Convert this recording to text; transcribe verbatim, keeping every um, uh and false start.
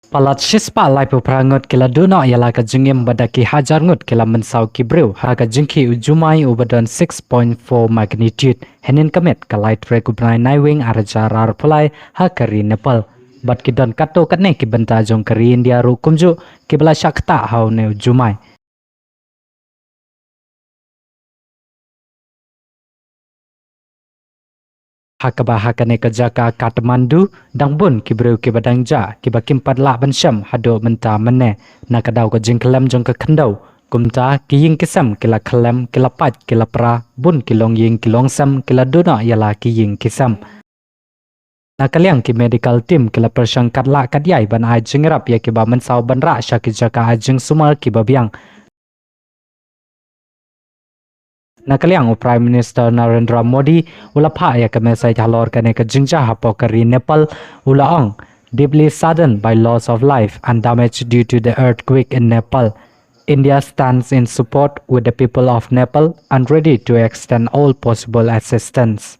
Palat shispah laiphew phra ngut ki la duh noh ïa la ka jingim bad da ki hajar ngut ki la mynsaw ki briew ha ka jingkhih u jumai uba don six point four magnitude. Hynnin ka miet ka lai tarik u bnai Naiwieng ar hajar arphew lai ha ka ri Nepal. Bad ki don katto katne ki bynta jong ka ri India ruh kumjuh kiba la shah ktah ha une u jumai. Ha kaba ha kane ka jaka Kathmandu, dang bun ki briew kiba dang jah, kiba kim pat lah ban shem haduh mynta mynne, na ka daw ka jingkhlem jong ka khyndew. Kumta, ki ïing ki sem ki la khlem, ki la pait, ki la pra, bun ki longïing ki longsem ki la duh noh ïa la ki ïing ki sem. Na ka liang ki medical team ki la pyrshang katba lah katba ïai ban ai jingïarap ïa kiba mynsaw ban rah sha ki jaka ai jingsumar kiba biang. Na ka liang u Prime Minister Narendra Modi u la phah ïa ka message halor kane ka jingjia hapoh ka ri Nepal, u la ong, deeply saddened by loss of life and damage due to the earthquake in Nepal. India stands in support with the people of Nepal and ready to extend all possible assistance.